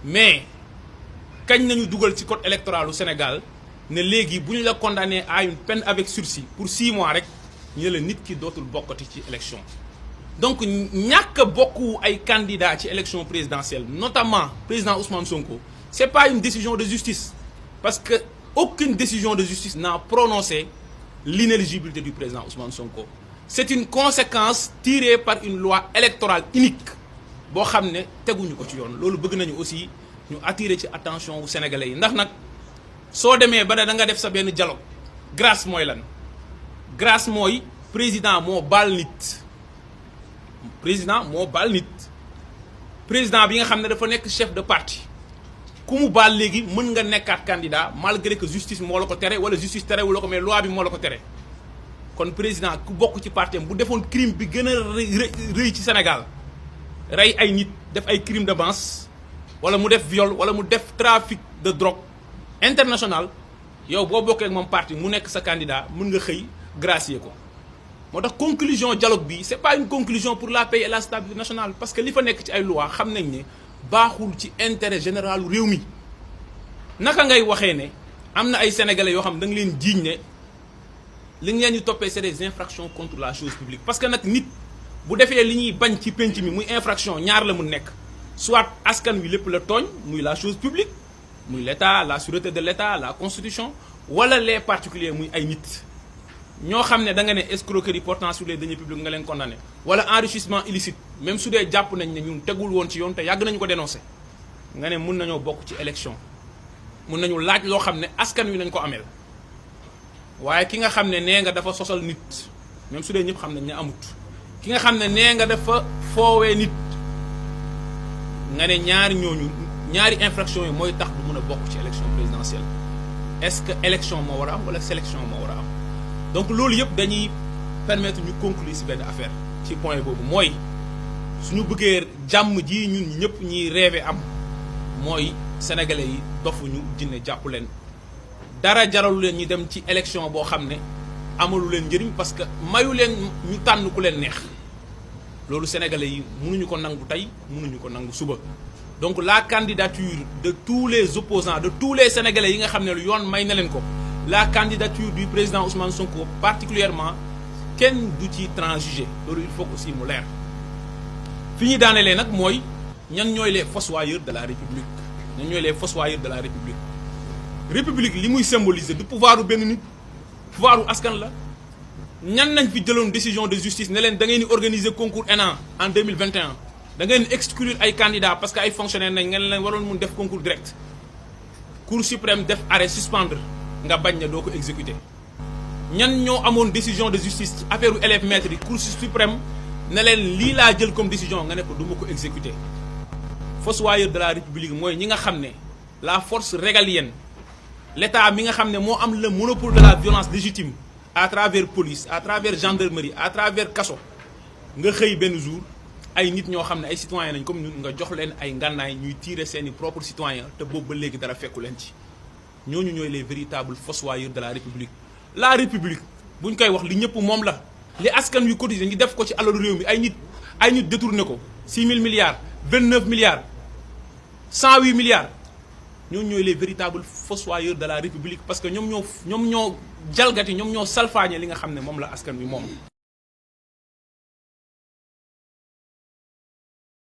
mais kañ nañu dugal ci code électoral au Sénégal ne léegi bu ñu la condamné à une peine avec sursis pour 6 mois rek ñu la nit ki dootul bokkati ci élection. donc ñàkk bokku ay candidats ci élection présidentielle notamment président Ousmane Sonko c'est pas une décision de justice parce que aucune décision de justice n'a prononcé l'inéligibilité du président Ousmane Sonko. C'est une conséquence tirée par une loi électorale unique boo xam ne teguñu ko ci yoon loolu bëgg nañu aussi ñu attirer ci attention wu sénégalais yi ndax nag soo demee ba ne da nga def sa benn dialogue grâce mooy lan grâce mooy président moo baal nit président bi nga xam ne dafa nekk chef de parti ku mu baal léegi mën nga nekkaat candidat malgré que justice moo la ko tere wala justice terewu la ko mais loi bi moo la ko tere. kon président ku bokk ci parti am bu defoon crime bi gën a rëy ci Sénégal rey ay nit def ay crime de masse wala mu def viol wala mu def trafic de drogue international yow boo bokkee ak moom parti mu nekk sa candidat mën nga xëy gracier ko. moo tax conclusion dialogue bi c'est pas une conclusion pour la paix et la stabilité nationale parce que li fa nekk ci ay loi xam nañ ne baaxul ci intérêt général réew mi. naka ngay waxee ne am na ay sénégalais yoo xam da nga leen jiiñ ne li ngeen ñu toppee c'est des infractions contre la chose publique parce que nag nit bu defee li ñuy bañ ci penc mi muy infraction ñaar la mu nekk soit askan wi lépp la tooñ muy la chose publique muy l'état la sûreté de l'état la constitution wala les particuliers muy ay nit ñoo xam ne da nga ne escroquerie portant sur les deniers publics nga leen condamné wala enrichissement illicite même su dee jàpp nañ ne ñun tegul woon ci yoon te yàgg nañu ko dénoncé nga ne mun nañoo bokk ci élection mun nañu laaj loo xam ne askan wi nañ ko ameel waaye ki nga xam ne nee nga dafa sosal nit même su dee ñëpp xam nañ ne amut ki nga xam ne nee nga dafa foowee nit nga ne ñaari infraction yi mooy tax du mën a bokk ci élection présidentielle est-ce que élection moo war a am wala sélection moo war a am donc loolu yëpp dañuy permettre ñu conclure ci benn affaire ci point boobu mooy suñu bëggee jàmm ji ñun ñëpp ñiy rêver am mooy sénégalais yi dofuñu jinne jàpp leen dara jaralu leen ñu dem ci élection boo xam ne amalu leen njëriñ parce que mayu leen ñu tànn ku leen neex loolu sénégalais yi mënuñu ko nangu tey mënuñu ko nangu suba donc la candidature de tous les opposants de tous les sénégalais yi nga xam ne lu yoon may na leen ko la candidature du président Ousmane Sonko particulièrement kenn du ci transiger loolu il faut aussi mu leer fi ñuy daanelee nag mooy ñan ñooy les fossoyeurs de la république ñan ñooy les fossoyeurs de la république li muy symboliser du pouvoiru benn nit pouvoiru askan la ñan nañ fi jëloon décision de justice ne leen da ngeen di organiser concours ENA en 2021 da ngeen exclure ay candidats parce que ay fonctionnaires nañ ngeen leen waroon mun def concours direct cour suprême def arrêt suspendre nga bañ ne doo ko exécuter ñan ñoo amoon décision de justice ci affaire u élèves maîtres yi cour suprême ne leen lii laa jël comme décision nga ne ko du ma ko exécuter fossoyeur de la république mooy ñi nga xam ne la force régalienne l'état mi nga xam ne moo am le monopole de la violence légitime à travers police à travers gendarmerie à travers kaso nga xëy benn jour ay nit ñoo xam ne ay citoyens nañ comme ñun nga jox leen ay ngànnaay ñuy tirer seeni propres citoyens te boobu ba léegi dara fekku leen ci ñooñu ñooy les véritables fossoyeurs de la république. la république buñ koy wax li ñëpp moom la li askan wi cotisé ñu def ko ci alalu réew mi ay nit détourné ko 6 000 milliards 29 milliards 108 milliards. ñoom ñooy les véritables fossoyeurs de la république parce que ñoom ñoo jalgati ñoom ñoo salfaañe li nga xam ne moom la askan wi moom